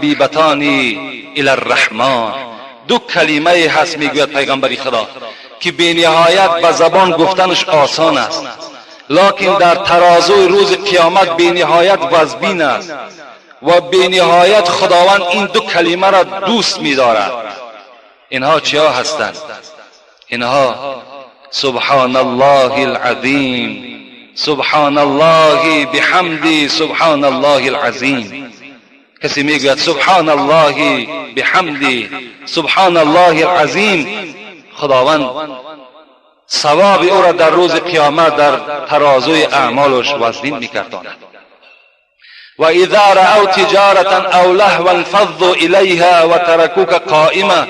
الحبیبتان الی الرحمن. دو کلمه هست میگوید پیغمبر خدا که به نهایت به زبان گفتنش آسان است، لکن در ترازوی روز قیامت به نهایت وزبین است و به نهایت خداوند این دو کلمه را دوست می‌دارد. اینها چیا هستند؟ اینها سبحان الله العظیم، سبحان الله بحمدی، سبحان الله العظیم. کسی میگوید سبحان الله بحمدی، سبحان الله العظیم، خداوند ثواب او را در روز قیامت در ترازوی اعمالش وزنین میگرداند. و اذا رأوا تجارة او لهوا انفضوا الیها وترکوک قائما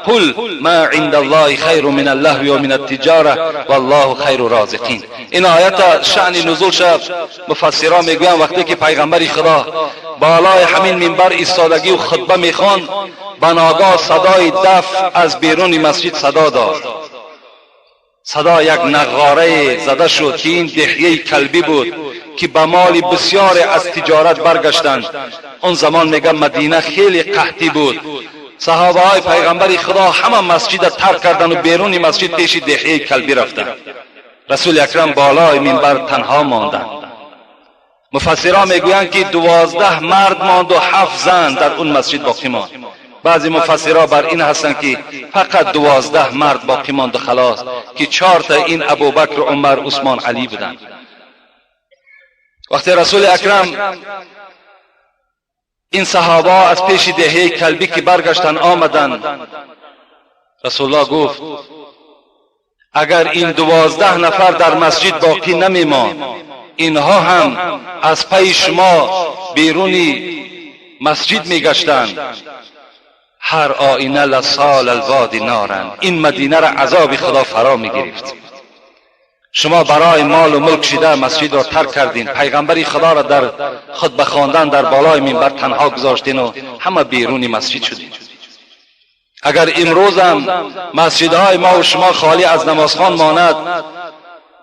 قل ما عند الله خیر من اللهو و من التجارة والله خیر الرازقین. این آیت شأن نزول شد. مفسران میگویند وقتی که پیغمبر خدا بالای همین منبر ایستادگی و خطبه میخواند، بناگاه صدای دف از بیرون مسجد صدا داد. صدا یک نغاره زده شد که این دحیه کلبی بود که به مال بسیار از تجارت برگشتند. اون زمان میگه مدینه خیلی قحطی بود. صحابه های پیغمبر خدا همه مسجد ترک کردند و بیرون مسجد پیش دحیه کلبی رفتند. رسول اکرم بالای منبر تنها ماندند. مفسران میگویند که 12 مرد ماند و 7 زن در اون مسجد باقی ماند. بعضی مفسرها بر این هستند که فقط 12 مرد باقی ماند و خلاص، که 4 تا این ابوبکر، عمر، عثمان، علی بودند. وقتی رسول اکرم این صحابه از پیش دهه کلبی که برگشتن آمدند، رسول الله گفت اگر این 12 نفر در مسجد باقی نمی‌ماند، اینها هم از پی شما بیرونی مسجد میگشتند. هر آینه لسال الوادی نارن. این مدینه را عذاب خدا فرا میگرفت. شما برای مال و ملک شده مسجد را ترک کردین، پیغمبری خدا را در خطبه خواندن در بالای منبر تنها گذاشتین و همه بیرون مسجد شدین. اگر امروز هم مسجدهای ما و شما خالی از نمازخوان ماند،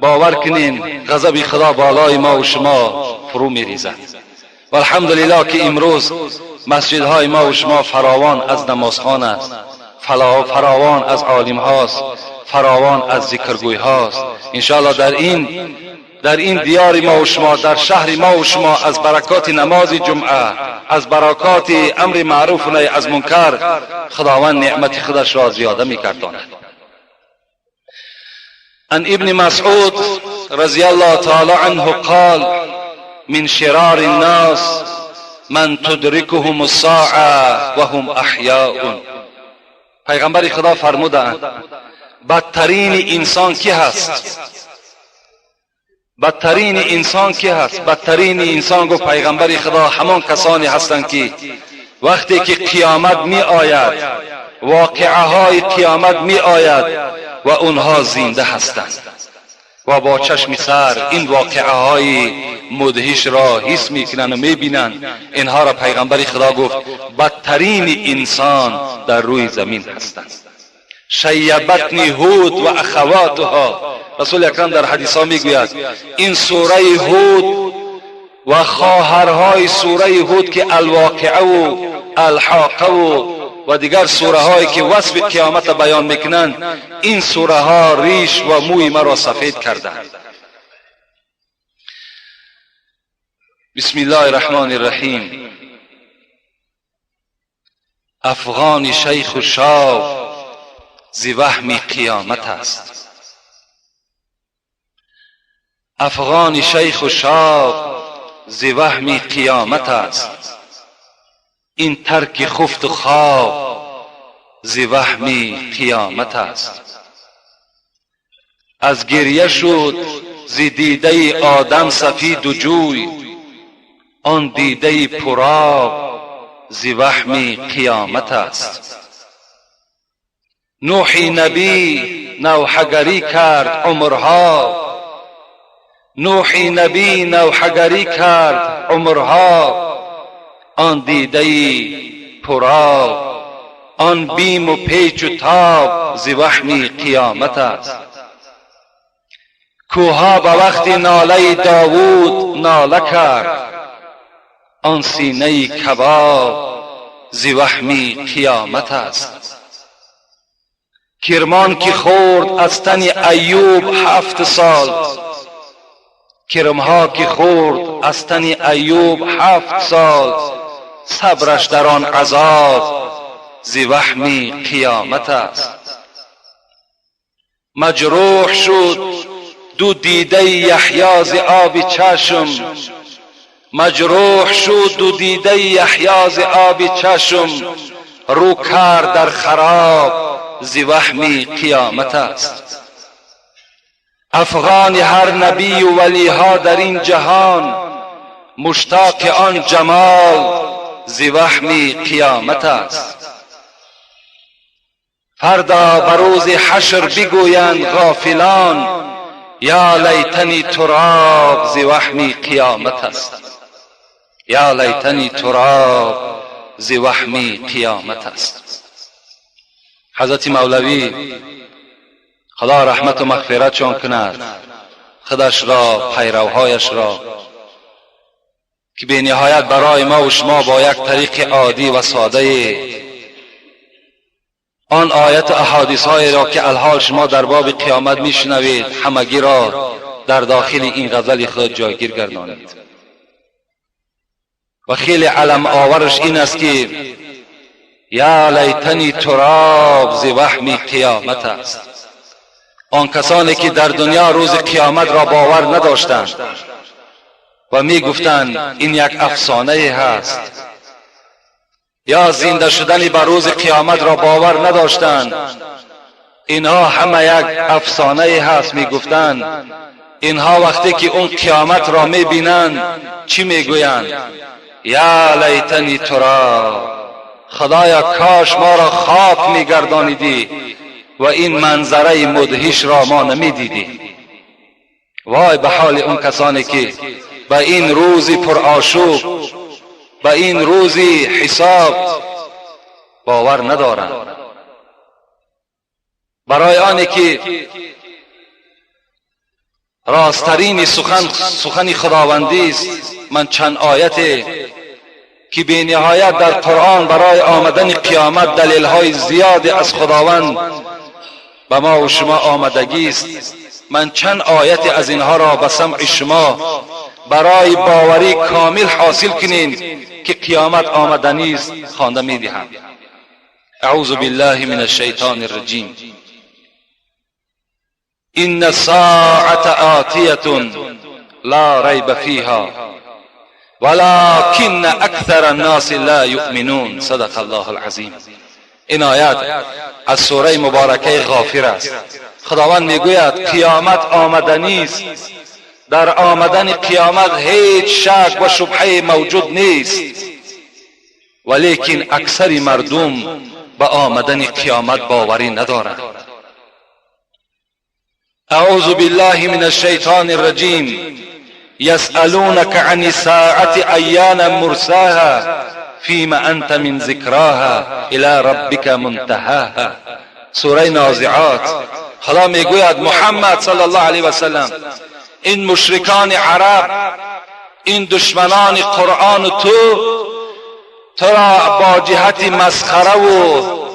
باور کنین غضب خدا بالای ما و شما فرو میریزد. و الحمدلله که امروز مسجدهای ما و شما فراوان از نمازخوان است، فراوان از عالم هاست، فراوان از ذکرگوی هاست. انشاءالله در این دیار ما و شما، در شهر ما و شما، از برکات نماز جمعه، از برکات امر معروف و نهی از منکر، خداوند نعمت خودش را زیاده می‌گرداند. عن ابن مسعود رضی الله تعالی عنه قال من شرار الناس من تدرکهم الساعة وهم احیاء. پیغمبر خدا فرمودند بدترین انسان کی هست؟ بدترین انسان کی هست؟ بدترین انسان، گفت پیغمبر خدا، همان کسانی هستند که وقتی که قیامت می آید، واقعه های قیامت می آید و اونها زنده هستند و با چشم سر این واقعه های مدهش را حس میکنند و میبینند. اینها را پیغمبر خدا گفت بدترین انسان در روی زمین هستند. شیبتنی هود و اخواتها. رسول اکرم در حدیث ها میگوید این سوره هود و خواهرهای سوره هود که الواقعه و الحاقه و دیگر سوره هایی که وصف قیامت بیان میکنند، این سوره ها ریش و موی مرا سفید کردند. بسم الله الرحمن الرحیم. افغان شیخ و شاب ز وهم قیامت است. افغان شیخ و شاب ز وهم قیامت است. این ترک خفت و خواب ز وهم قیامت است. از گریه شد ز دیده آدم سفید و جوی، آن دیده پرآب ز وهم قیامت است. نوح نبی نوحه‌گری کرد عمرها، نوح نبی نوحه‌گری کرد عمرها، آن دیده پرآب، آن بیم و پیچ و تاب ز وهم قیامت است. کوها به وقت ناله داوود ناله کرد، آن سینه کباب ز وهم قیامت است. کرمان که خورد از تن ایوب 7 سال، کرمها که خورد از تن ایوب 7 سال، صبرش در آن عذاب ز وهم قیامت است. مجروح شد دو دیده یحیی ز آب چشم، مجروح شد دو دیده یحیی ز آب چشم، رو کرد در خراب ز وهم قیامت است. افغان هر نبی و ولیها در این جهان، مشتاق آن جمال ز وهم قیامت است. فردا بروز حشر بگویند غافلان، یا لیتنی تراب ز وهم قیامت است. یا لیتنی تراب ز وهم قیامت است. حضرت مولوی خدا رحمت و مغفرتشان کند، خودش را، پیروهایش را، که به نهایت برای ما و شما با یک طریق عادی و ساده آن آیت و احادیث های را که الحال شما در باب قیامت میشنوید همگی را در داخل این غزل خود جایگیر گردانید. و خیلی علم آورش این است که یا لیتنی تراب ز وهم قیامت است. آن کسانی که در دنیا روز قیامت را باور نداشتند و می گفتند این یک افسانه هست، یا زنده شدن به روز قیامت را باور نداشتند، اینها همه یک افسانه هست می گفتند. اینها وقتی که اون قیامت را می بینند چی می گویند؟ یا لیتنی تراب، خدایا کاش ما را خاک می گردانیدی و این منظره مدهش را ما نمی دیدی. وای به حال اون کسانی که به این روز پرآشوب، به این روز حساب باور ندارند. برای آنی که راسترین سخن سخن خداوندی است، من چند آیت که به نهایت در قرآن برای آمدن قیامت دلیل‌های زیاد از خداوند به ما و شما آمدگی است، من چند آیت از اینها را به سمع شما برای باوری کامل حاصل کنین که قیامت آمدنی است خوانده می‌دهم. اعوذ بالله من الشیطان الرجیم. ان الساعة آتیة لا ریب فیها ولكن اکثر الناس لا یؤمنون. صدق الله العظیم. این آیت از سوره مبارکه غافر است. خداوند میگوید قیامت آمدنی است، در آمدن قیامت هیچ شک و شبهه موجود نیست، ولیکن اکثر مردم به آمدن قیامت باوری ندارند. اعوذ بالله من الشیطان الرجیم. یسألونک عن الساعة ایان مرساها فیما انت من ذکراها الی ربک منتهاها. سوره نازعات. خدا میگوید محمد صلی الله علیه و سلم، این مشرکان عرب، این دشمنان قرآن تو را با جهت مسخره و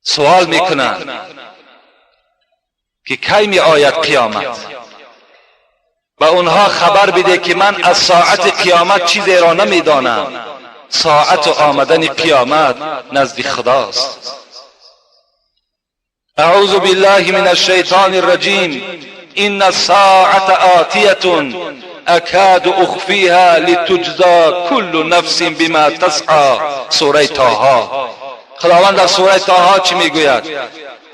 سوال میکنند که کی می آید قیامت. به اونها خبر بده که من از ساعت قیامت چیزی را نمیدانم، ساعت آمدن قیامت نزد خداست. اعوذ بالله من الشیطان الرجیم. ان الساعة آتیة اکاد اخفیها لتجزا كل نفس بما تسعی. سوره طه. خداوند در سوره طه چی میگوید؟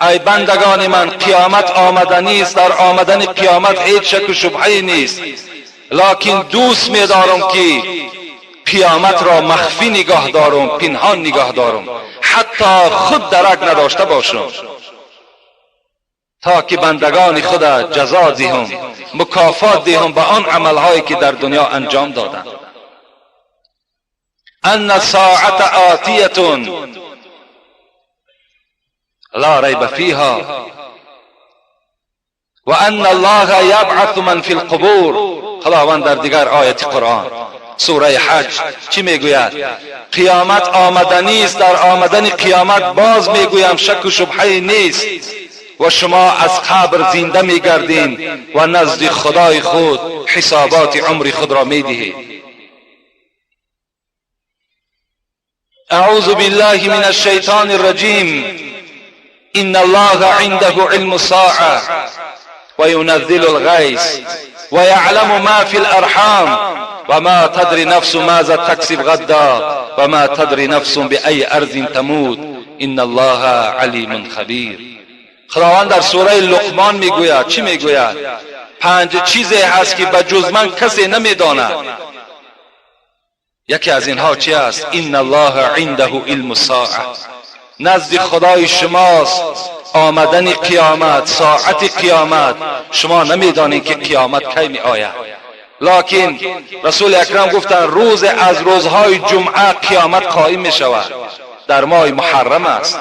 ای بندگان من، قیامت آمدنی است، در آمدن قیامت هیچ شک و شبهه نیست، لکن دوست می‌دارم که قیامت را مخفی نگاه دارم، پنهان نگاه دارم، حتی خود درک نداشته باشم، تا که بندگان خود جزا دهم، مکافات دهم به آن عملهایی که در دنیا انجام دادند. ان الساعة آتیة لا ریب فیها و ان الله یبعث من فی القبور. خداوند در دیگر آیت قرآن سوره حج چی میگوید؟ قیامت آمدنی است. در آمدن قیامت باز میگویم شک و شبهه نیست و شما از قبر زنده میگردین و نزد خدای خود حسابات عمر خود را میدهید. اعوذ بالله من الشیطان الرجیم. ان الله عنده علم الساعة وينزل الغيث ويعلم ما في الارحام وما تدري نفس ماذا تكسب غدا وما تدري نفس بأي ارض تموت ان الله علیم خبیر. خداوند در سوره لقمان میگوید، چی میگوید؟ 5 چیزی هست که به جز من کسی نمیداند. یکی از اینها چی است؟ ان الله عنده علم الساعه. نزد خدای شماست آمدن قیامت، ساعت قیامت. شما نمیدانید که قیامت کی می آید، لکن رسول اکرم گفتند روز از روزهای جمعه قیامت قائم می شود، در ماه محرم است.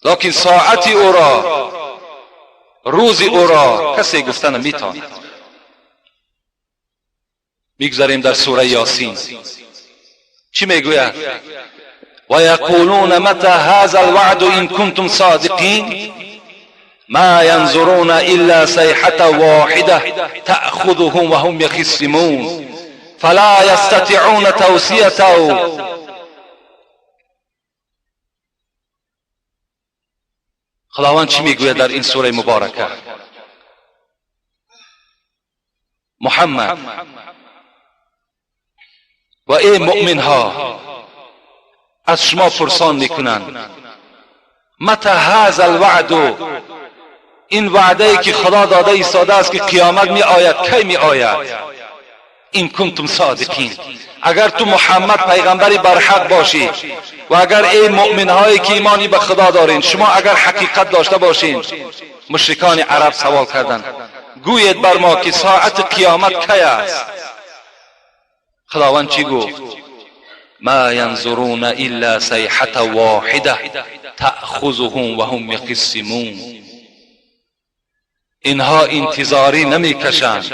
لکن ساعت او را، روز او را کسی گفته نمیتواند. میگذاریم در سوره یاسین چی میگوید؟ و یقولون متى هذا الوعد ان کنتم صادقین ما ينظرون الا صيحة واحدة تأخذهم وهم يخصمون فلا يستطيعون توصية. خداوند چی میگوید در این سوره مبارکه؟ محمد و ای مؤمن ها، از شما پرسان میکنند متى هذا الوعد، این وعده ای که خدا داده ایستاده است که قیامت می آید، کی می آید؟ این کنتم صادقین، اگر تو محمد پیغمبری برحق باشی و اگر ای مؤمن هایی که ایمانی به خدا دارین، شما اگر حقیقت داشته باشین. مشرکان عرب سوال کردند، گویید بر ما که ساعت قیامت کی است؟ خداوند چی گفت؟ ما ینظرون الا صیحة واحدة تأخذهم وهم یخصمون. اینها انتظاری نمیکشند،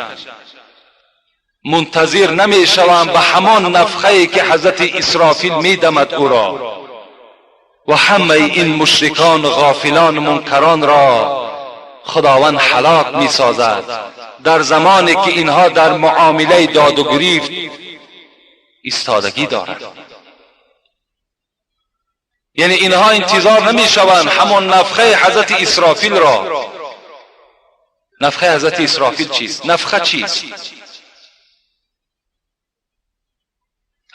منتظر نمیشوند به همان نفخه که حضرت اسرافیل میدمد او را، و همه این مشرکان غافلان منکران را خداوند هلاک میسازد در زمانی که اینها در معامله داد و گریفت ایستادگی دارند. یعنی اینها انتظار نمیشوند همان نفخه حضرت اسرافیل را. نفخه حضرت اسرافیل چیست؟ نفخه چیست؟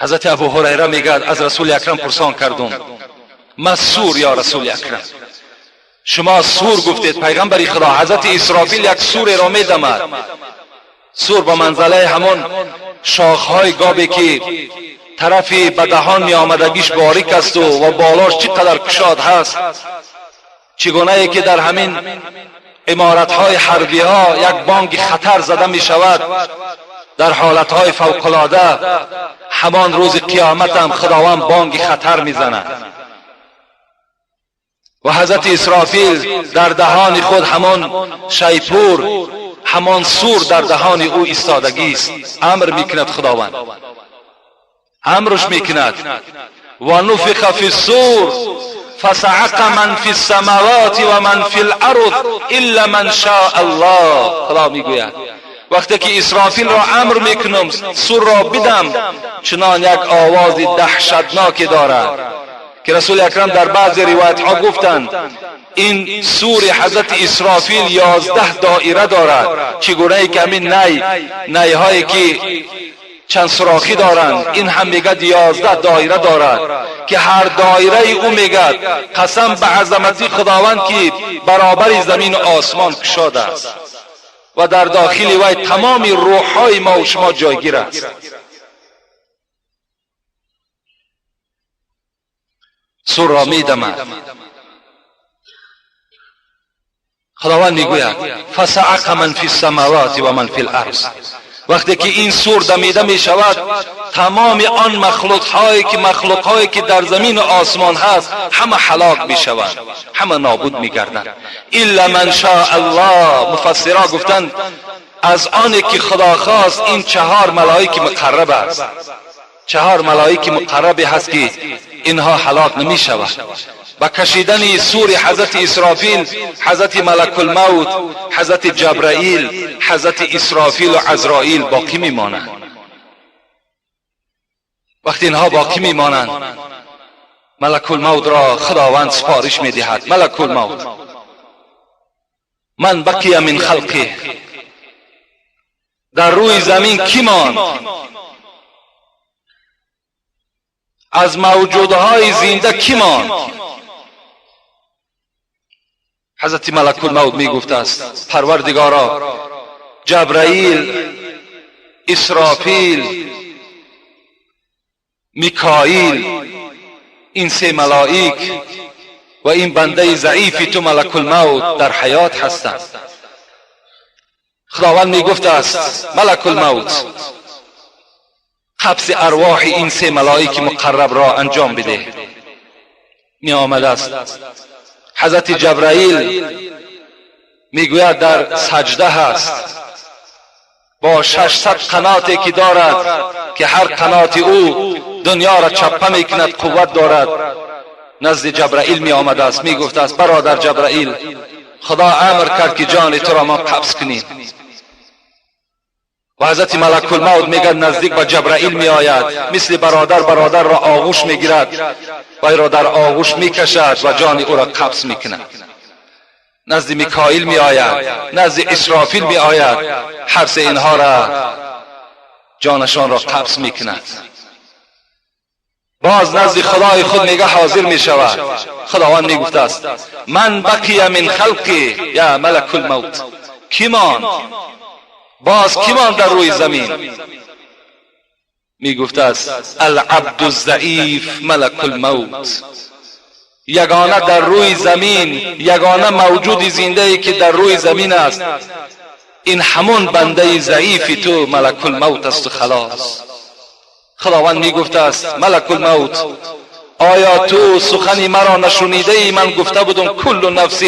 حضرت ابو هریره میگه از رسول اکرم پرسان کردم، ما سور یا رسول اکرم؟ شما سور گفتید پیغمبر خدا، حضرت اسرافیل یک سور را میدمد. سور به منزله همون شاخهای گابی که طرفی به دهان می آمدگیش باریک است و بالاش چقدر کشاد هست، چگونه ای که در همین عمارتهای حربی ها یک بانگ خطر زده می شود در حالتهای فوق العاده، همان روز قیامت هم خداوند بانگ خطر می زند و حضرت اسرافیل در دهان خود همان شیپور، همان سور در دهان او ایستادگی است. امر میکند خداوند، امرش میکند. و نفخ فی الصور فصعق من فی السماوات و من فی الارض الا من شاء الله. خدا میگوید وقتی که اسرافیل را امر میکنم سور را بدم، چنان یک آواز دهشتناکی دارد که رسول اکرم در بعض روایت ها گفتند این سور حضرت اسرافیل 11 دایره دارد، چگونه ای که همین نی هایی که چند سوراخی دارند، این هم میگد 11 دایره دارد که هر دایره او میگد قسم به عظمتی خداوند که برابر زمین و آسمان کشاده است و در داخل وی تمام روحهای ما و شما جایگیر است. سور را میدمد. خداوند میگوید فصعق من فی السماوات و من فی الارض. وقتی که این سور دمیده می شود، تمام آن مخلوق هایی که در زمین و آسمان هست همه هلاک می شوند، همه نابود می گردند. الا من شاء الله. مفسرها گفتند از آنی که خدا خواست این 4 ملائک مقرب است. 4 ملائک مقرب هست که اینها هلاک نمی شود. با کشیدن سور حضرت اسرافیل، حضرت ملک الموت، حضرت جبرائیل، حضرت اسرافیل و عزرائیل باقی می مانند. وقتی اینها باقی می مانند، ملک الموت را خداوند سفارش می دهد. ملک الموت من بقی من خلقه، در روی زمین کی ماند؟ از موجودهای زنده کی ماند؟ حضرت ملک الموت می گفت است پروردگارا، جبرائیل، اسرافیل، میکائیل، این 3 ملائک و این بنده ضعیفی تو ملک الموت در حیات هستند. خداوند می گفت است ملک الموت قبض ارواح این 3 ملائک مقرب را انجام بده. می آمد است حضرت جبرائیل میگوید در سجده هست با 600 قناتی که دارد که هر قنات او دنیا را چپه میکند، قوت دارد. نزد جبرائیل می آمده است، می گفت است برادر جبرائیل، خدا امر کرد که جان تو را ما قبض کنیم. و حضرت ملک الموت میگه نزدیک به جبرائیل می آید، مثل برادر برادر را آغوش میگیرد و را در آغوش میکشد و جان او را قبض میکند. نزد میکائیل می آید، نزد اسرافیل می آید، هر سه اینها را جانشان را قبض میکند. باز نزد خدای خود میگه حاضر می شود. خداوند میگفت است من بقی من خلقی یا ملک الموت، کی ماند؟ باز کی ماند در روی زمین؟ میگفت است العبد الضعیف ملک الموت. یگانه در روی زمین، یگانه موجود زنده ای که در روی زمین است، این همون بنده ضعیفی تو ملک الموت است و خلاص. خداوند میگفت است ملک الموت، آیا تو سخنی مرا نشنیده ای؟ من گفته بودم کل نفس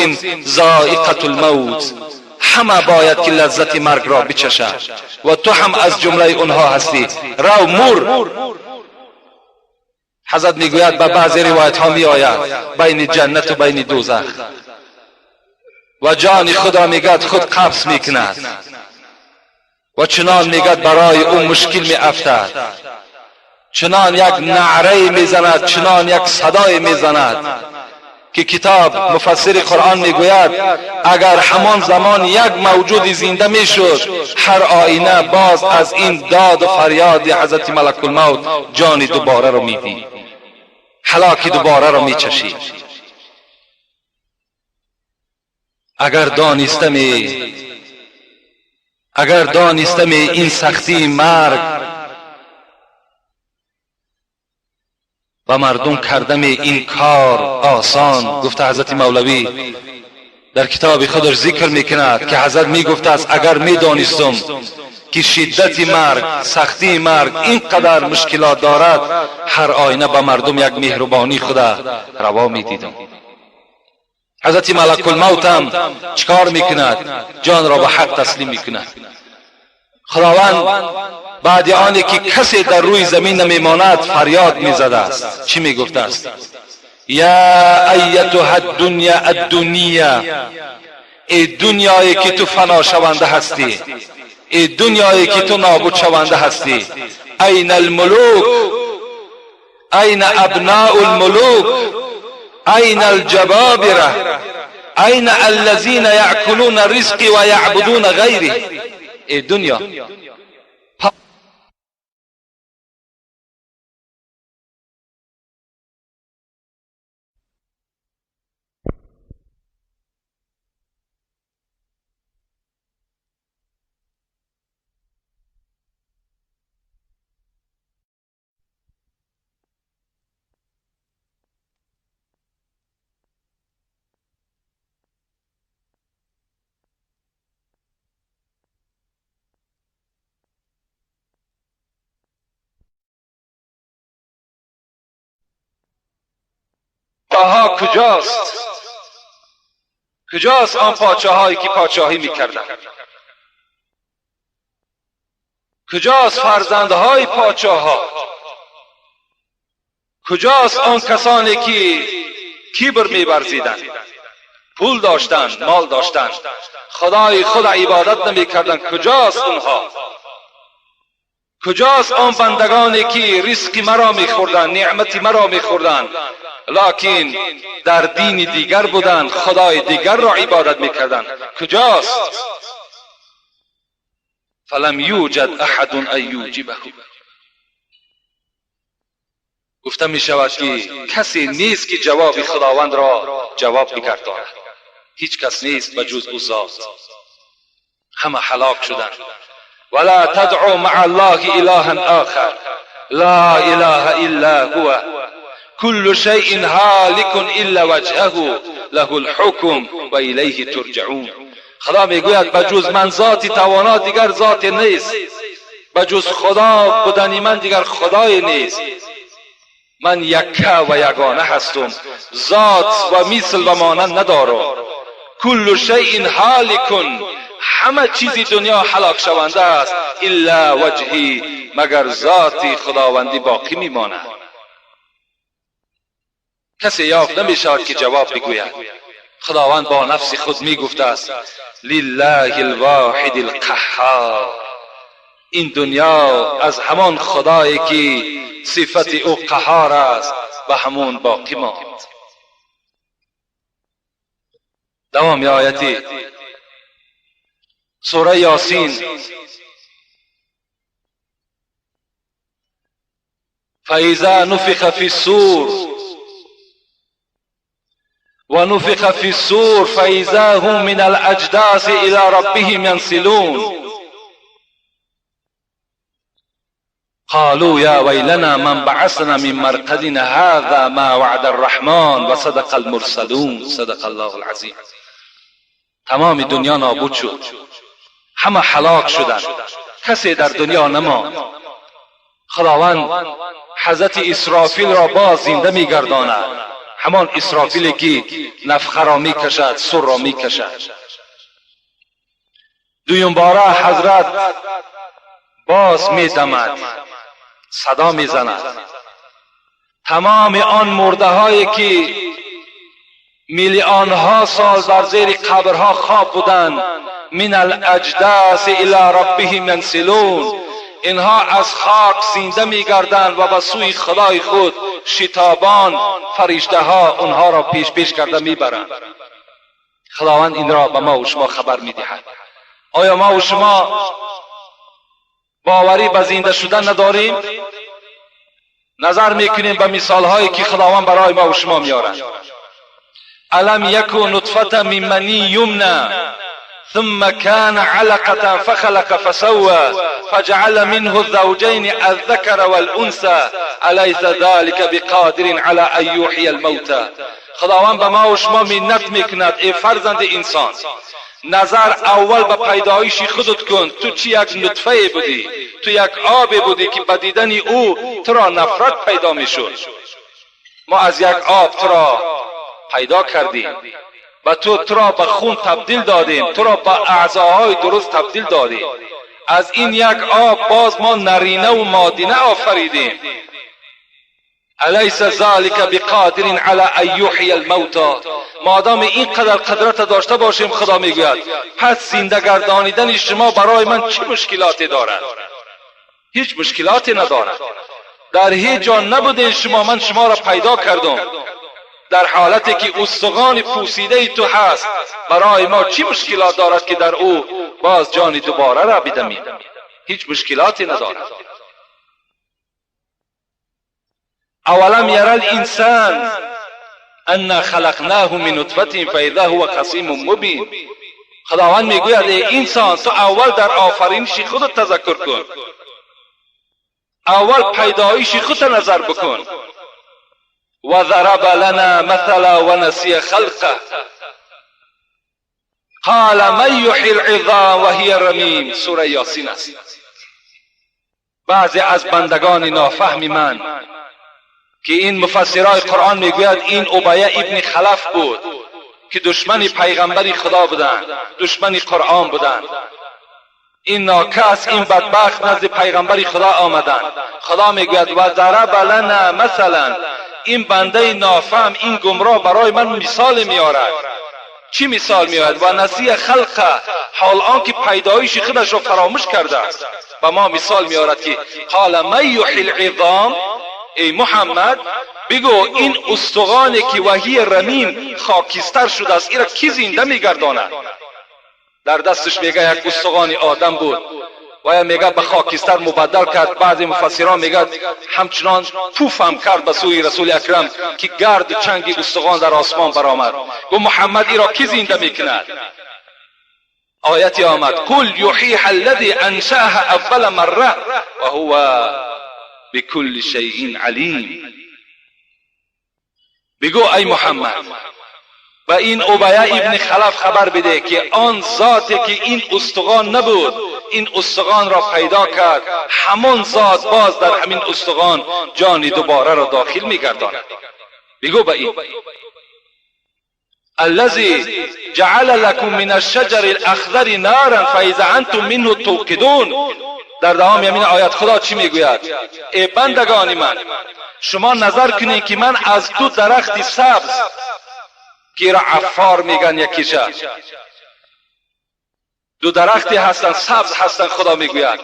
ذائقة الموت، همه باید که لذت مرگ را بچشد و تو هم از جمله اونها هستی، رو مور. حضرت میگوید به بعضی روایت ها می آید بین جنت و بین دوزخ، و جان خدا میگد خود قبض میکند و چنان میگد برای او مشکل می افتد، چنان یک نعره میزند، چنان یک صدای میزند که کتاب مفسر قرآن میگوید اگر همان زمان یک موجود زنده میشد، هر آینه باز از این داد و فریاد حضرت ملک الموت جان دوباره رو میدید، هلاک دوباره رو میچشید. اگر دانستمی این سختی مرگ و مردم کردم این کار آسان. گفته حضرت مولوی در کتاب خودش ذکر میکند که حضرت میگفت است اگر میدانستم که شدت مرگ، سختی مرگ اینقدر مشکلات دارد، هر آینه به مردم یک مهربانی خدا روا میدیدم. حضرت ملک الموت هم چکار میکند؟ جان را به حق تسلیم میکند. خداوند بعد آنی که کسی در روی زمین نمیماند فریاد میزده است. چی میگفته است؟ یا ایتها الدنیا الدنیا، ای دنیایی که تو فنا شونده هستی، ای دنیایی که تو نابود شونده هستی، این الملوک، این ابناء الملوک، این الجبابره، این الذین یأکلون رزقی و یعبدون غیری. ای دنیا، ها کجاست؟ کجاست آن پادشاهایی که پادشاهی میکردند؟ کجاست فرزندهای پادشاه؟ کجاست آن کسانی که کبر می‌ورزیدند، پول داشتند، مال داشتند، خدای خود عبادت نمی‌کردند؟ کجاست اونها؟ کجاست آن بندگانی که رزق مرا می‌خوردند، نعمت مرا می‌خوردند، لکن در دین دیگر بودند، خدای دیگر را عبادت می‌کردند؟ کجاست؟ فلم یوجد احد ان یجیبه. گفته می شود که کسی نیست که جواب خداوند را جواب بگرداند. هیچ کس نیست به جز او ذات. همه هلاک شدند. ولا تدعوا مع الله الها آخر لا اله الا هو كل شيء هالك الا وجهه له الحكم و الیه ترجعون. خدا میگوید به جز من ذاتی توانا دیگر ذات نیست، به جز خدا بودن من دیگر خدای نیست. من یکه و یگانه هستم، ذات و مثل و مانند ندارم. کل شیء هالک، همه چیزی دنیا هلاک شونده است، الا وجهی، مگر ذاتی خداوندی باقی میماند. کسی یافت نمیشود که جواب بگوید. خداوند با نفس خود میگفته است لله الواحد القهار. این دنیا از همان خدایی که صفت او قهار است و همون باقی ماند. دوام آیتی سوره یاسین. فاذا نفخ فی الصور ونفخ فی الصور فاذا هم من الاجداث الى ربهم ينسلون قالوا يا ويلنا من بعثنا من مرقدنا هذا ما وعد الرحمن وصدق المرسلون. صدق الله العظیم. تمام دنیا نابود شد، همه هلاک شدند، کسی در دنیا نماند. خداوند حضرت اسرافیل را باز زنده میگرداند، همان اسرافیلی که نفخه را میکشد، سر را میکشد. دویم باره حضرت باز میدمد، صدا میزند. تمام آن مرده هایی که میلیون ها سال در زیر قبرها خواب بودند، من الاجداث الی ربهم ینسلون، اینها از خاک زنده میگردند و به سوی خدای خود شتابان فرشته ها اونها را پیش پیش کرده میبرند. خداوند این را به ما و شما خبر میدهد. آیا ما و شما باوری به زنده شدن نداریم؟ نظر میکنیم به مثال هایی که خداوند برای ما و شما میارد. الم یکن نطفه من منی یمنى ثم كان علقة فخلق فسوى فجعل منه الزوجين الذكر والأنثى أليس ذلك بقادر على أن يحيي الموتى. خداوند به ما و شما منت میکند ای فرزند انسان، نظر اول به پیدایش خودت کن. تو چی یک نطفه بودی، تو یک آب بودی که به دیدن او تو را نفرت پیدا میشد. ما از یک آب تو را پیدا کردیم و تو را به خون تبدیل دادیم، تو را به اعضاهای درست تبدیل دادیم. از این یک آب باز ما نرینه و مادینه آفریدیم. الیس ذلک بقادر علی ان یحیی الموتی. مادام اینقدر قدرت داشته باشیم، خدا میگوید پس زنده گردانیدن شما برای من چه مشکلاتی دارد؟ هیچ مشکلاتی ندارد. در هیچ جا نبودین شما، من شما را پیدا کردم در حالتی که استخوان پوسیده تو هست. برای ما چی مشکلات دارد که در او باز جان دوباره را بدمیم؟ هیچ مشکلاتی ندارد. اولم یری الانسان انا خلقناه من نطفه فاذا هو خصیم مبین. خداوند میگوید ای انسان، تو اول در آفرینش خودت تذکر کن، اول پیدایش خودت نظر بکن. و ضرب لنا مثلا و نسی خلقه قال من یحیی العظام و هی رمیم. سوره یاسین است. بعضی از بندگان نافهم من که این مفسرای قرآن میگوید این ابیه ابن خلف بود که دشمن پیغمبر خدا بودند، دشمن قرآن بودند. این ناکس، این بدبخت نزد پیغمبر خدا آمدند. خدا میگوید و ضرب لنا مثلا، این بنده نافهم، این گمراه برای من مثال میآورد. چی مثال میآورد؟ و نسی خلقه، حال آنکه پیدایش خودش را فراموش کرده است. و ما مثال میآورد که قال من یحیی العظام، ای محمد بگو این استخوانی که وحی رمیم خاکستر شده است این را کی زنده میگرداند؟ در دستش میگه یک استخوان آدم بود و میگه به خاکستر مبدل کرد. بعضی مفسران میگه همچنان پوف هم کرد به سوی رسول اکرم که گرد چنگ استخوان در آسمان برآمد. گفت محمد ای را کی زنده میکند؟ آیتی آمد قل یحییها الذی انشأها اول مره و هو بكل شیء علیم. بگو ای محمد و این ابیه ابن خلف خبر بده که آن ذاتی که این استخوان نبود این استخوان را پیدا کرد، همان ذات باز در همین استخوان جان دوباره را داخل میگرداند. بگو به این الذی جعل لكم من الشجر الاخضر نارا فاذا انتم منه توقدون. در دوام همین آیت خدا چی میگوید؟ ای بندگان من، شما نظر کنید که من از دو درخت سبز که را عفار میگن یکیشه، دو درختی هستند سبز هستند، خدا میگوید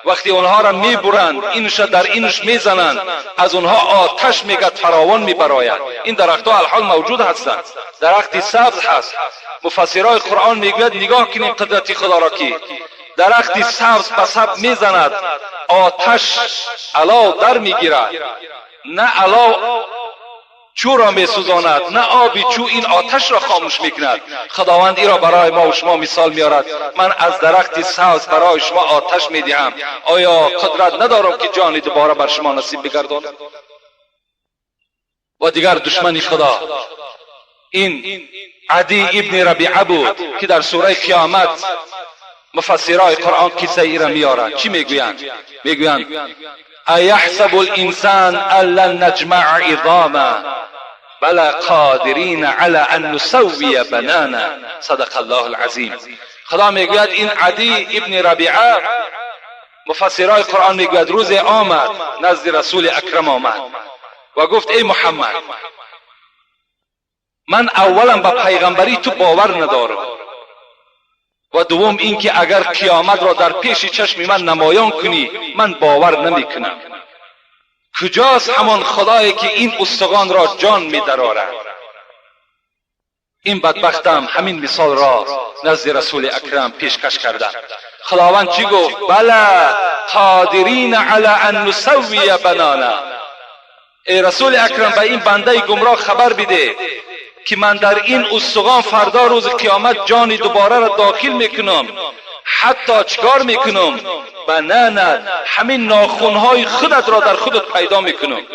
وقتی اونها را میبرند اینش در اینش میزنند از اونها آتش میگد فراوان میبراید. این درختها الحال موجود هستند، درختی سبز هست. مفسرای قرآن میگوید نگاه کنید قدرت خدا را که درختی سبز به سبز میزند آتش علاو در میگیرد، نه علاو چو را میسوزاند نه آبی چو این آتش را خاموش میکند. خداوند ای را برای ما و شما مثال میارد، من از درخت سبز برای شما آتش میدهم، آیا قدرت ندارم که جان دوباره بر شما نصیب بگردانم؟ و دیگر دشمن خدا این عدی ابن ربیعه بود که در سوره قیامت مفسرای قرآن قصه ای را میارند. چی میگویند؟ میگویند ایحسب الانسان ان لن نجمع عظاما بلى قادرین علی ان نسوی بنانا. صدق الله العظیم. خدا میگوید این عدی ابن ربیعه، مفسرای قرآن میگوید روز آمد نزد رسول اکرم آمد و گفت ای محمد، من اولا به پیغمبری تو باور ندارم و دوم اینکه اگر قیامت را در پیش چشم من نمایان کنی من باور نمی کنم. کجاست همان خدایی که این استخوان را جان می درارد؟ این بدبختم همین مثال را نزد رسول اکرم پیشکش کرده. خداوند چی گفت؟ بله قادرین علی ان نسوی بنانا. ای رسول اکرم به این بنده گمراه خبر بده که من در این استخوان فردا روز قیامت جان دوباره را داخل میکنم، حتی چکار میکنم؟ بنانت، همین ناخونهای خودت را در خودت پیدا میکنم.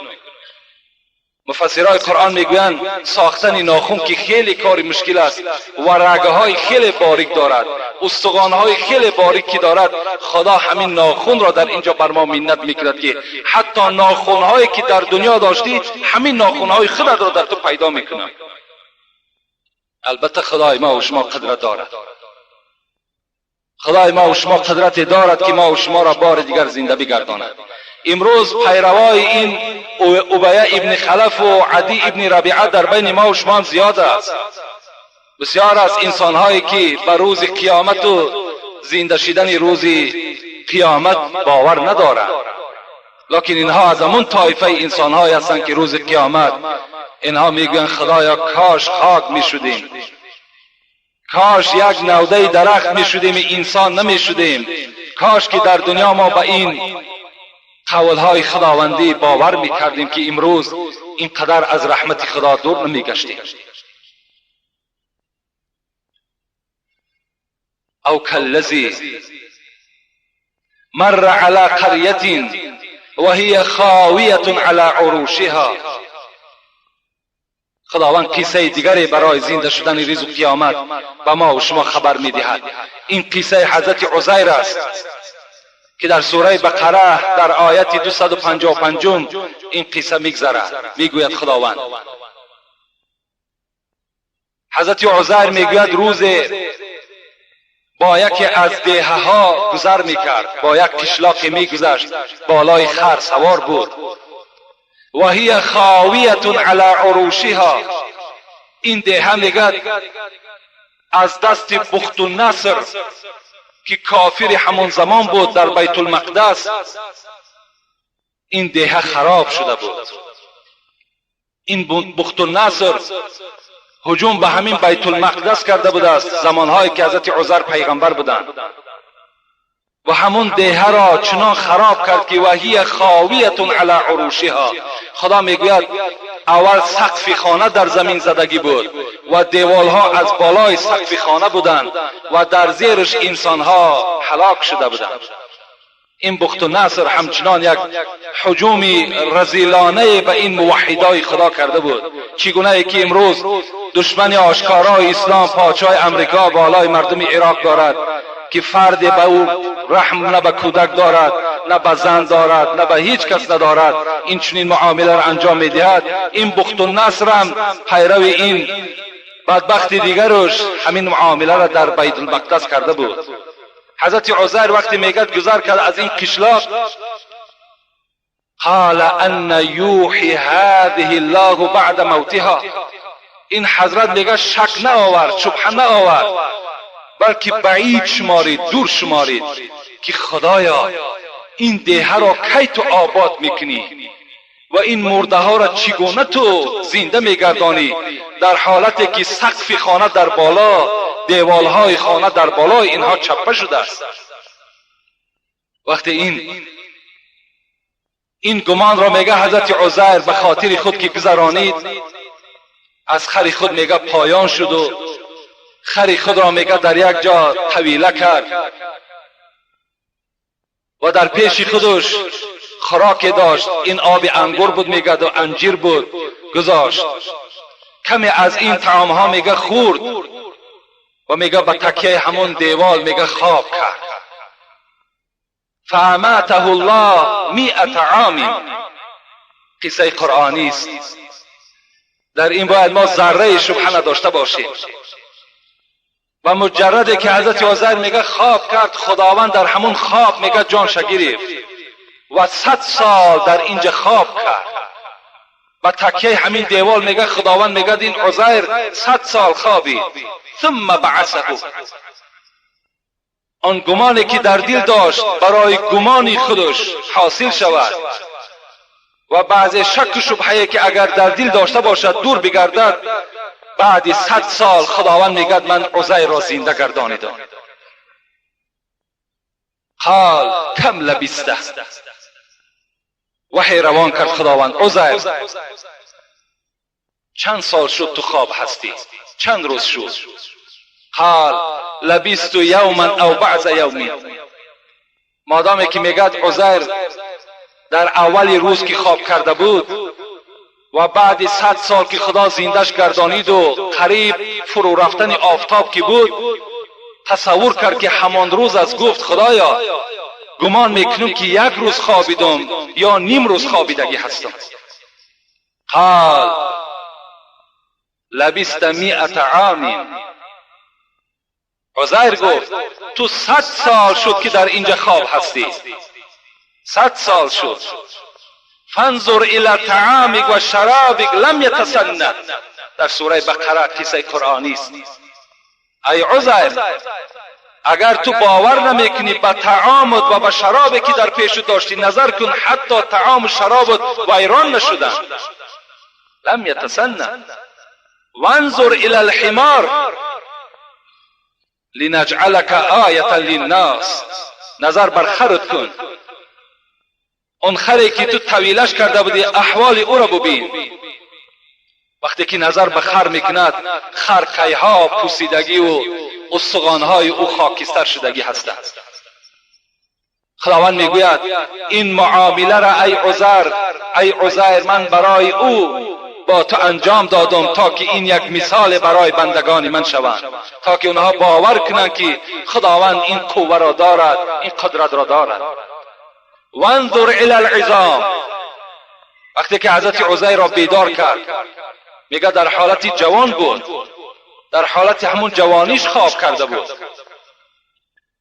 مفسرای قرآن میگویند ساختن ناخون که خیلی کار مشکل است و رگهای خیلی باریک دارد، استخوانهای خیلی باریکی دارد، خدا همین ناخون را در اینجا بر ما منت میکند که حتی ناخونهایی که در دنیا داشتی همین ناخونهای خودت را در تو پیدا میکنم. البته خدای ما و شما قدرت دارد، خدای ما و شما قدرت دارد که ما و شما را بار دیگر زنده بگرداند. امروز پیروای این ابیه ابن خلف و عدی ابن ربیعه در بین ما و شما هم زیاد است. بسیار از انسانهایی که به روز قیامت و زنده شدن روز قیامت باور ندارند، لکن اینها از همون طایفه انسانهایی هستند که روز قیامت اینها میگویند خدایا کاش خاک میشدیم، کاش یک نوده درخت میشدیم، انسان نمیشدیم، کاش که در دنیا ما به این قولهای خداوندی باور میکردیم که امروز اینقدر از رحمت خدا دور نمیگشتیم. او کالذی مر علی قریة وهي خاویة علی عروشها. خداوند قصه دیگری برای زنده شدن روز قیامت به ما و شما خبر میدهد. این قصه حضرت عزیر است که در سوره بقره در آیت 255 این قصه میگذرد. میگوید خداوند حضرت عزیر میگوید روز با یکی از دهه‌ها گذر میکرد، با یک قشلاقی میگذشت، بالای خر سوار بود. و هی خاویة علی عروشها. این دهه میگد از دست بخت النصر که کافر همان زمان بود در بیت المقدس، این دهه خراب شده بود. این بخت النصر هجوم به همین بیت المقدس کرده بوده است، زمانهایی که حضرت عزیر پیغمبر بودند، و همون دهه را چنان خراب کرد که وهی خاویة علی عروشها. خدا میگوید اول سقف خانه در زمین زدگی بود و دیوالها از بالای سقف خانه بودند و در زیرش انسانها هلاک شده بودند. این بخت النصر همچنان یک هجوم رذیلانه به این موحدای خدا کرده بود، چگونه که امروز دشمن آشکارای اسلام پادشاه امریکا بالای مردم عراق دارد که فرد به او رحم نه به کودک دارد، نه به زن دارد، نه به هیچ کس ندارد، این چنین معامله را انجام میدهد. این بخت النصر هم پیرو این بدبخت دیگرش همین معامله را در بیت المقدس کرده بود. حضرت عزیر وقتی میگد گذر کرد از این قشلاق، قال ان یوحی هذه الله بعد موتها. این حضرت میگه شک نه آورد، شبهه نه آورد، بلکه بعید شمارید، دور شمارید که خدایا این دهه را کی تو آباد میکنی و این مرده ها را چگونه تو زنده میگردانی، در حالتی که سقف خانه در بالا، دیوالهای خانه در بالای اینها چپه شده است. وقتی این گمان را میگه حضرت عزیر به خاطر خود که گذرانید، از خر خود میگه پایان شد و خر خود را میگه در یک جا طویله کرد و در پیش خودش خوراک داشت، این آب انگور بود میگه و انجیر بود، گذاشت. کمی از این طعام ها میگه خورد و میگه به تکیه همون دیوال میگه خواب کرد. فاماته الله 100 عام. قصه قرآنی است، در این باید ما ذره شبهه نداشته باشیم. و مجرده که حضرت عزیر میگه خواب کرد، خداوند در همون خواب میگه جانش گرفت و 100 سال در اینجا خواب کرد. و تکیه همین دیوال میگه خداوند میگه این عزیر 100 سال خوابید. ثم بعثه. آن گمانی که در دل داشت برای گمانی خودش حاصل شود و بعض شک و شبهه که اگر در دل داشته باشد دور بگردد، بعد 100 سال خداوند میگد من عزیر را زنده گردانیدم. قال کم لبسته. وحی روان کرد خداوند، عزیر چند سال شد تو خواب هستی؟ چند روز شد؟ قال لبست یوما او بعض یوم. مادامی که میگد عزیر در اول روز که خواب کرده بود و بعد 100 سال که خدا زندش گردانید و قریب فرو رفتن آفتاب که بود، تصور کرد که همان روز از گفت خدایا گمان میکنم که یک روز خوابیدم یا نیم روز خوابیدگی هستم. قال لبست 100 عام. عزیر گفت تو 100 سال شد که در اینجا خواب هستی، 100 سال شد. فانظر الی طعامک و شرابک لم یتسنه. در سوره بقره قصه قرآنی است. ای عزیر اگر تو باور نمیکنی به طعامت و به شرابی که در پیش داشتی نظر کن، حتی طعام و شرابت ویران نشدن. لم یتسنه. وانظر الی الحمار لنجعلک آیة للناس. نظر بر خرت کن، اون خری که تو طویلش کرده بودی احوال او را ببین. وقتی که نظر به خر میکند، خر کیها پوسیدگی و استخوانهای او خاکستر شدگی هستند. خداوند میگوید این معامله را ای عزیر، ای عزیر من برای او با تو انجام دادم تا که این یک مثال برای بندگان من شوند، تا که اونها باور کنند که خداوند این قوه را دارد، این قدرت را دارد. وانظر الی العظام. وقتی که حضرت عزیر را بیدار کرد، میگه در حالت جوان بود، در حالت همون جوانیش خواب کرده بود.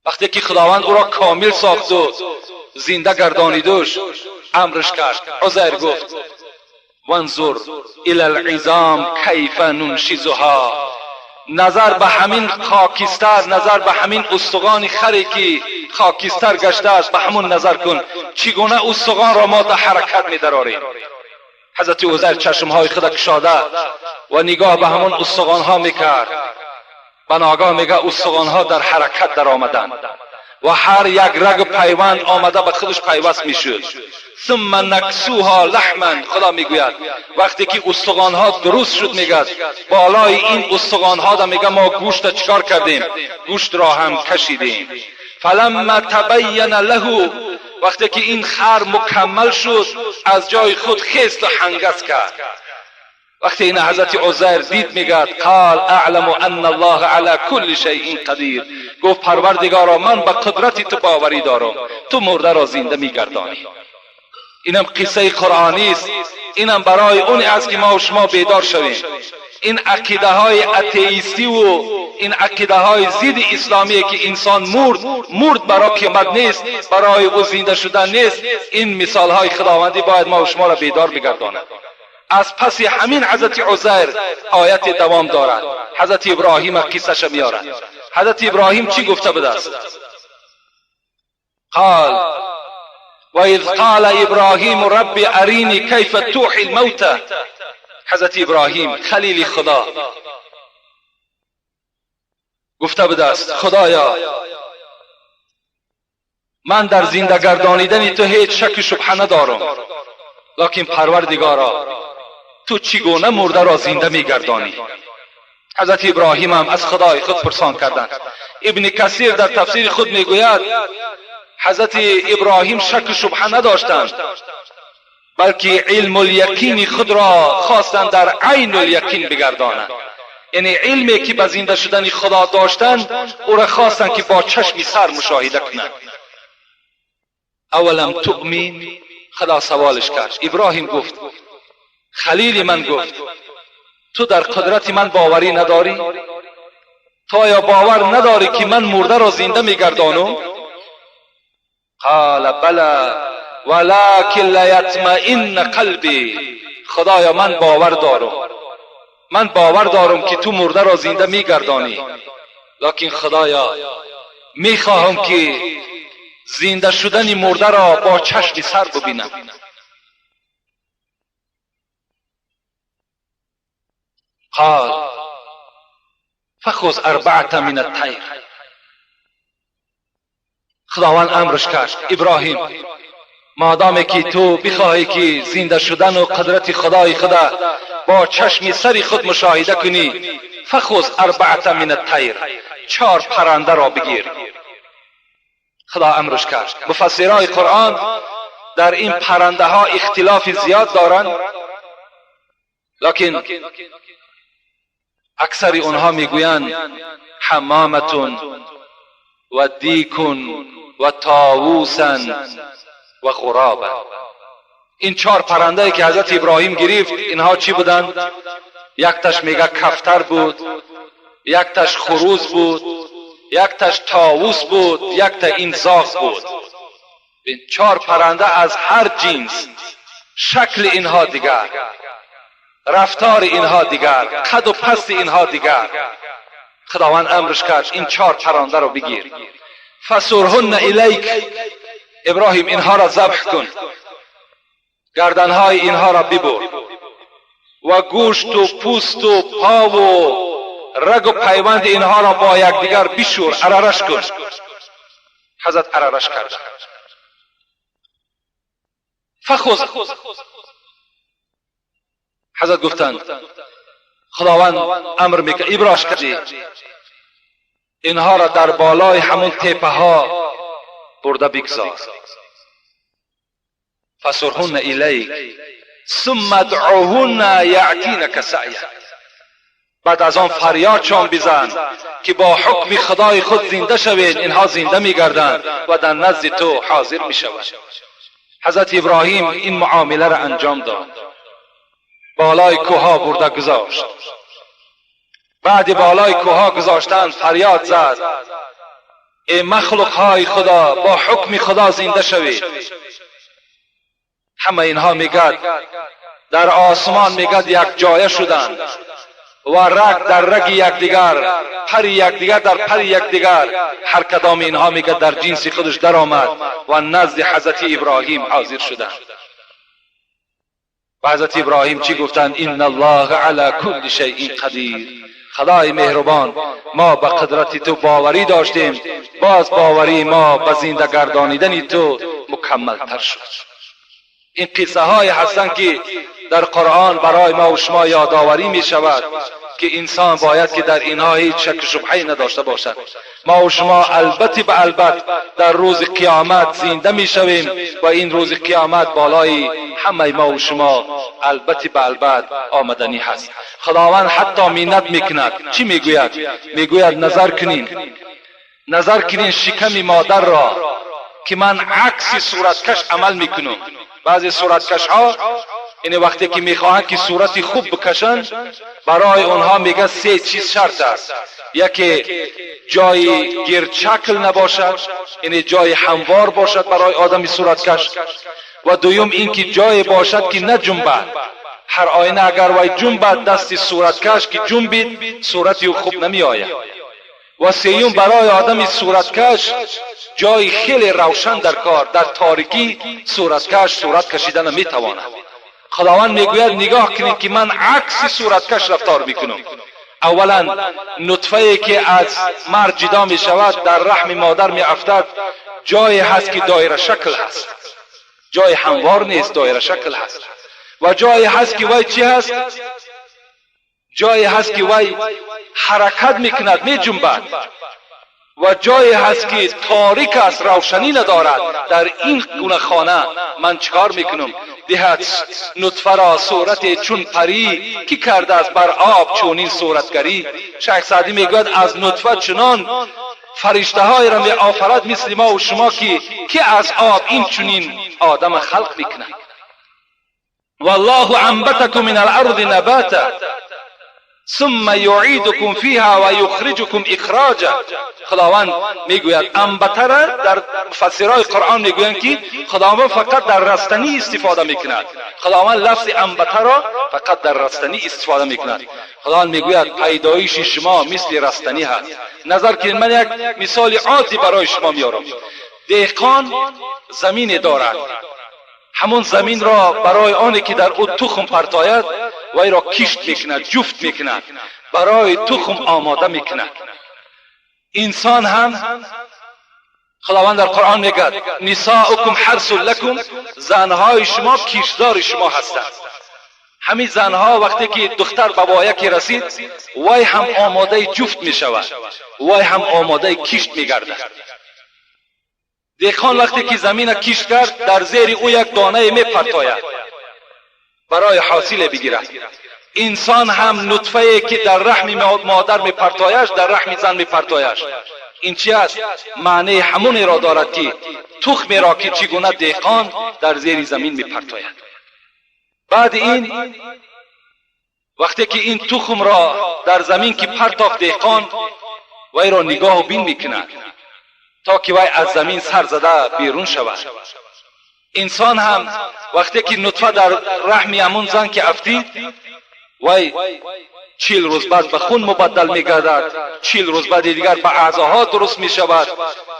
وقتی که خداوند او را کامل ساخت و زنده گردانیدش، امرش کرد. عزیر گفت وانظر الی العظام کیف ننشزها، نظر به همین خاکستر، نظر به همین استخوان خری که خاکستر گشته است، به همون نظر کن چگونه استخوان را ما در حرکت می‌درآریم. حضرت عزیر چشمهای خود کشاده و نگاه به همون استخوانها میکرد. بناگاه میگه استخوانها در حرکت در آمدند و هر یک رگ پیوند آمده به خودش پیوست میشد. ثم نکسوها لحما، خدا میگوید وقتی که استخوانها درست شد، میگه بالای این استخوانها دا میگه ما گوشت چکار کردیم؟ گوشت را هم کشیدیم. فلما تبین له، وقتی که این خر مکمل شد از جای خود خیست و هنگس کرد. وقتی این حضرت عزیر دید میگه قال اعلم ان الله علی کل شیء قدیر، گفت پروردگارا من به قدرت تو باوری دارم، تو مرده را زنده میگردانی. اینم قصه قرآنی است، اینم برای اون است که ما و شما بیدار شویم. این عقیده های اتئیستی و این عقیده های ضد اسلامی که انسان مرد برای قیامت نیست، برای او زنده شدن نیست، این مثال های خداوندی باید ما و شما را بیدار بگرداند. از پس همین حضرت عزیر آیت دوام دارد. حضرت ابراهیم قصه‌ش میارد. حضرت ابراهیم چی گفته بوده است؟ قال و اذ قال ابراهیم رب ارینی کیف تحیی الموتى. حضرت ابراهیم خلیل خدا گفته بوده است خدایا من در زنده گردانیدن تو هیچ شک و شبهه ندارم، لکن پروردگارا تو چگونه مرده را زنده میگردانی؟ حضرت ابراهیم هم از خدای خود پرسان کردند. ابن کثیر در تفسیر خود میگوید حضرت ابراهیم شک و شبهه نداشتند، بلکه علم الیقین خود را خواستند در عین الیقین بگردانند. یعنی علمی که به زنده شدن خدا داشتند او را خواستند که با چشم سر مشاهده کنند. اولم تؤمن، خدا سوالش کرد. ابراهیم گفت خلیل من گفت تو در قدرت من باوری نداری؟ تو آیا باور نداری که من مرده را زنده میگردانم؟ قال بلی ولکن لیطمئن قلبی. خدایا من باور دارم، من باور دارم که تو مرده را زنده میگردانی، لکن خدایا میخواهم که زنده شدن مرده را با چشم سر ببینم. قال فخذ اربعة من الطیر. خداوند امرش کرد ابراهیم مادامی که تو بخواهی که زنده شدن و قدرت خدای خدا با چشم سر خود مشاهده کنی، فخذ اربعة من الطیر، 4 پرنده را بگیر. خدا امرش کرد. مفسرای قرآن در این پرنده ها اختلاف زیاد دارند، لکن اکثر اونها میگویند حمامتون و دیکون و طاووسا و غرابا. این 4 پرنده که حضرت ابراهیم گرفت اینها چی بودند؟ یک تاش میگه کفتر بود، یک تاش خروس بود، یک تاش طاووس بود، یک تا این زاغ بود. این 4 پرنده از هر جنس، شکل اینها دیگر، رفتار اینها دیگر، قد و پست اینها دیگر. خداوند امرش کرد این 4 پرنده رو بگیر. فسرهن الیک، ابراهیم اینها را ذبح کن، گردنهای اینها را ببر و گوشت و پوست و پا و رگ و پیوند اینها را با یکدیگر بشور، عررش کن. حضرت عررش کرد. فخذ، حضرت گفتند خداوند امر میکنه ابراش کردی اینها را در بالای همون تپه ها برده بگذار. فسرهن الیک ثم ادعوهن یأتینک سعیا. بعد از آن فریادشان بزن که با حکم خدای خود زنده شوید، اینها زنده میگردند و در نزد تو حاضر میشوند. حضرت ابراهیم این معامله را انجام داد، بالای کوه برده گذاشت. بعد بالای کوه گذاشتن فریاد زد ای مخلوق های خدا، با حکم خدا زنده شوید. همه اینها میگد در آسمان، میگد یک جایه شدند و رگ در رگ یکدیگر، پر یکدیگر در پر یکدیگر. هر کدام اینها میگد در جنس خودش در آمد و نزد حضرت ابراهیم حاضر شدند. و حضرت ابراهیم چی گفتند؟ ان الله علی کل شیء قدیر. خدای مهربان، ما به قدرت تو باوری داشتیم، باز باوری ما به زنده گردانیدن تو مکمل تر شد. این قصه های هستند که در قرآن برای ما و شما یادآوری می شود که انسان باید که در اینها هیچ شک و شبهه نداشته باشد. ما و شما البته به البته در روز قیامت زنده می شویم و این روز قیامت بالای همه ما و شما البته به البته آمدنی هست. خداوند حتی منت میکند. چی میگوید؟ میگوید نظر کنین، نظر کنین شکم مادر را که من عکس صورتکش عمل میکنم. بعضی صورتکش ها این وقتی که میخواهند که صورت خوب بکشند، برای اونها میگه سه چیز شرط است. یکی جای گردشکل نباشد، یعنی جای هموار باشد برای آدم صورتکش. و دوم اینکه جای باشد که نجنبد. هر آینه اگر وای جنبد، دست صورتکش که جنبید، صورت او خوب نمی آید. و سیوم برای آدم صورتکش جای خیلی روشن در کار، در تاریکی صورتکش صورت کشیدن میتواند. خداوند میگوید نگاه کنید که من عکس صورتکش رفتار میکنم. اولا نطفه که از مرد جدا می شود، در رحم مادر می افتد، جای هست که دایره شکل هست، جای هموار نیست، دایره شکل هست. و جای هست که وای چی هست؟ جای هست که وای حرکت میکند، می جنبد. و جایی هست که تاریک است، روشنی ندارد. در این گونه خانه من چکار میکنم؟ دهد نطفه را صورت چون پری، کی کرده است بر آب چونین صورتگری. شیخ سعدی میگوید از نطفه چنان فرشته های را می آفرد مثل ما و شما که از آب این چنین آدم خلق میکند. والله انبتکم من الارض نباتا ثم یعیدکم فیها و یخرجکم اخراجا. خداوند میگوید انبته را، در مفسرهای قرآن میگویند که خداوند فقط در رستنی استفاده میکند. خداوند لفظ انبته را فقط در رستنی استفاده میکند. خداوند میگوید پیدایش شما مثل رستنی هست. نظر کنید، من یک مثال عادی برای شما میارم. دهقان زمین دارد، همون زمین را برای آنی که در او تخم پرتاید، وی را کشت میکند، جفت میکند، برای تخم آماده میکند. انسان هم خداوند در قرآن میگه نساؤکم حرث لکم، زنهای شما کشتزار شما هستند. همین زنها وقتی که دختر به وایه که رسید، وی هم آماده جفت میشود، وی هم آماده کشت میگردد. دهقان وقتی که زمین کشت کرد، در زیر او یک دانه میپرتاید برای حاصل بگیرد. انسان هم نطفه که در رحم مادر میپرتایش، در رحم زن میپرتایش، این چی است؟ معنی همون را دارد که تخم را که چگونه دهقان در زیر زمین میپرتاید. بعد این وقتی که این تخم را در زمین که پرتاخت، دهقان وی را نگاه و بین میکند تا که وی از زمین سر زده بیرون شود. انسان هم وقتی که نطفه در رحم همون زن که افتید، وی 40 روز بعد به خون مبدل میگردد، 40 روز بعد دیگر به اعضاها درست میشود.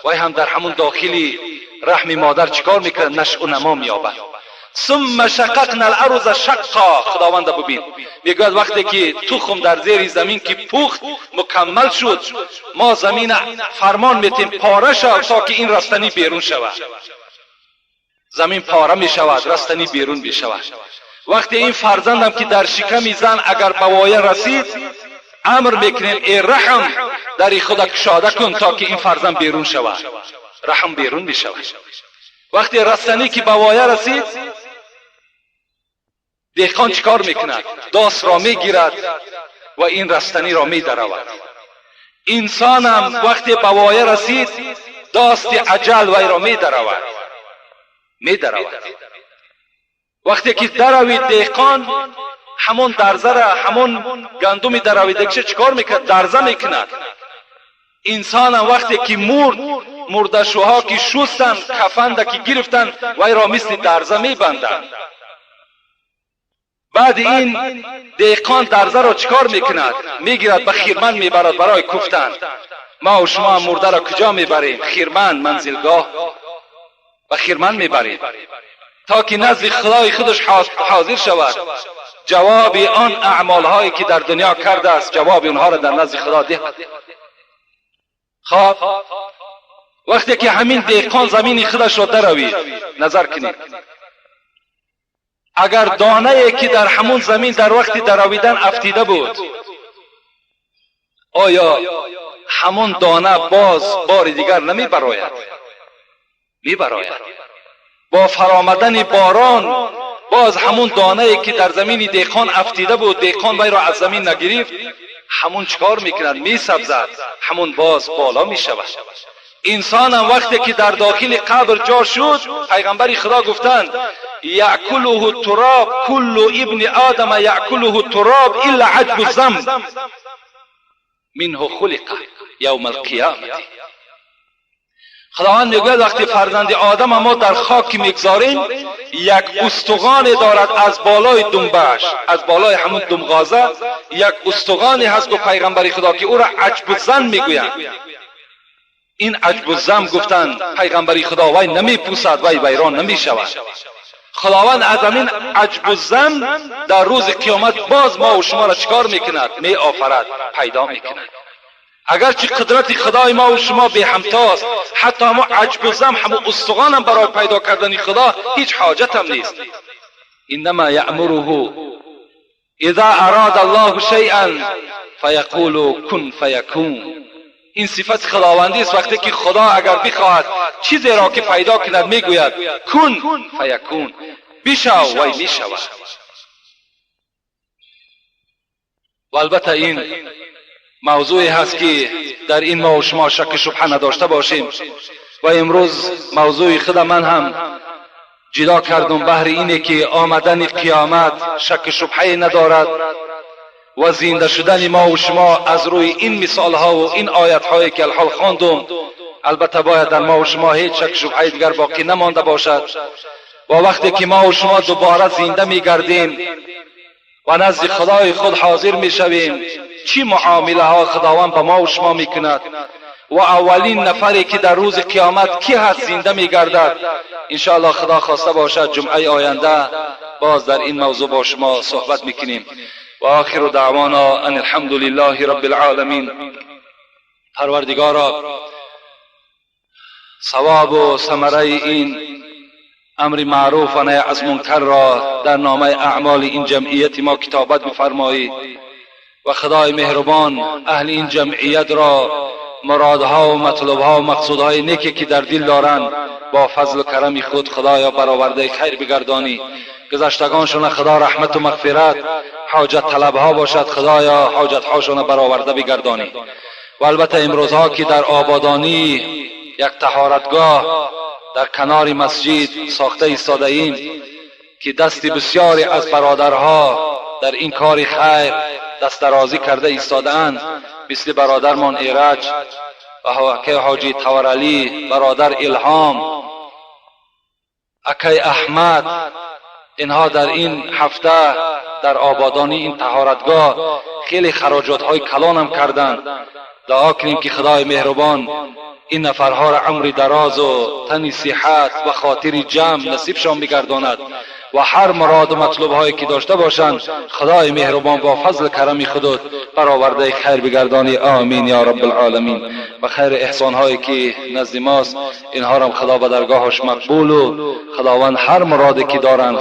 وی هم در همون داخلی رحم مادر چیکار میکند؟ نشو و نما مییابد. ثم شققنا الارض شقا. خداوند ببین، میگوید وقتی که تخم در زیر زمین که پخت، مکمل شد، ما زمین فرمان میتیم پاره شد تا که این رستنی بیرون شود. زمین پاره می شود، رستنی بیرون می شود. وقتی این فرزندم که در شکم زن اگر به وایه رسید، امر میکنیم ای رحم، در خود کشاده کن تا که این فرزند بیرون شود. رحم بیرون می شود. وقتی رستنی که به وایه رسید، دهقان چیکار میکند؟ داس را میگیرد و این رستنی را میدرود. انسانم وقتی به وایه رسید، داست اجل وی را میدرود، میدرود. وقتی که دروید، دهقان همون درزه را، همون گندم درویدگیش چیکار میکند؟ درزه میکند. انسان هم وقتی که مرد Мурдашӯҳо ки шустанд, кафанда ки гирифтанд, вайро мисли дарза мебанданд. Баъди ин деҳқон дарзаро чикор мекунад? Мегирад, ба хирман мебарад барои куфтан. Ма у шумо мурдаро куҷо мебарем? Хирман, манзилгоҳ, ба хирман мебарем то ки назди худои худаш ҳозир шавад. Ҷавоби он аъмолҳое ки дар дунё кардааст, ҷавоби онҳоро дар назди худо диҳад. Хоб, вақте ки ҳамин деҳқон замини худашро даравид, назар кунед, агар донае ки дар ҳамун замин дар вақти даравидан афтида буд, оё ҳамун дона боз бори дигар намебарояд? Мебарояд. Бо фаромадани борон боз ҳамун донае ки дар замини деҳқон афтида буд, деҳқон вайро аз замин нагирифт, ҳамун чикор мекунад? Месабзад, ҳамун боз боло мешавад. Инсонам вақте ки дар дохили қабр ҷо шуд, пайғамбари худо гуфтанд: яъкулуҳу туроб, куллу ибни одама яъкулуҳу туроб илла аҷбу зам минҳу хулиқа явма алқиёмати. Худованд мегӯяд вақте фарзанди одама мо дар хок ки мегзорем, як устуғоне дорад аз болои думбааш, аз болои ҳамун думғоза як устуғоне ҳаст, гуфт пайғамбари худо, ки ӯро аҷбузан мегӯянд. Ин аҷбузам, гуфтанд пайғамбари худо, вай намепӯсад, вай вайрон намешавад. Худованд аз ҳамин аҷбузам дар рӯзи қиёмат боз мо у шуморо чикор мекунад? Меофарад, пайдо мекунад. Агарчи қудрати худои мо у шумо беҳамтост, ҳатто ҳамо аҷбузам, ҳамо устуғонам барои пайдо кардани худо ҳеҷ ҳоҷатам нест. Иннама яъмуруҳу иза арада аллоҳу шайъан фаяқулу кун фаякун. Ин сифати худовандист. Вақте ки худо агар бихоҳад чизеро ки пайдо кунад, мегӯяд кун фаякун, бишав, вай мешавад. Ва албатта ин мавзӯе ҳаст ки дар ин мо шумо шакки шубҳа надошта бошем. Ва имрӯз мавзӯи худа ман ҳам ҷидо кардум баҳри ине ки омадани қиёмат шакки шубҳае надорад ва зинда шудани мо у шумо аз рӯи ин мисолҳову ин оятҳое ки алҳол хондум, албатта бояд дар мо у шумо ҳеҷ шакки шубҳаи дигар боқӣ намонда бошад. Ва вақте ки мо у шумо дубора зинда мегардем ва назди худои худ ҳозир мешавем, чӣ муомилаҳо худованд ба мо у шумо мекунад ва аввалин нафаре ки дар рӯзи қиёмат кӣ ҳаст зинда мегардад, иншоаллоҳ худо хоста бошад ҷумъаи оянда боз дар ин мавзӯъ бо шумо суҳбат мекунем. و آخر دعوانا ان الحمد لله رب العالمین. پروردگارا، ثواب و ثمره این امر معروف و نهی از منکر را در نامه اعمال این جمعیت ما کتابت بفرمایی و خدای مهربان اهل این جمعیت را مرادها و مطلبها و مقصودهای نیکی که در دل دارند با فضل و کرم خود خدایا برآورده خیر بگردانی. گذشتگانشون خدا رحمت و مغفرت، حاجت طلبها باشد خدایا حاجتهاشون برآورده بگردانی. و البته امروزها که در آبادانی یک طهارتگاه در کنار مسجد ساخته ایستاده ایم که دست بسیاری از برادرها در این کار خیر دست درازی کرده ایستاده‌اند، مثل برادرمان ایرج و حاجی تورعلی، برادر الهام، اکی احمد، اینها در این هفته در آبادانی این طهارتگاه خیلی خراجات های کلان هم کردند. دعا کنیم که خدای مهربان این نفرها را عمر دراز و تن صحت و خاطر جمع نصیبشان بگرداند و هر مراد و مطلوب هایی که داشته باشند خدای مهربان با فضل کرم خود برآورده خیر بگردانی. آمین یا رب العالمین. و خیر احسان هایی که نزد ماست اینها را خدا به درگاهش مقبول و خداوند هر مرادی که دارند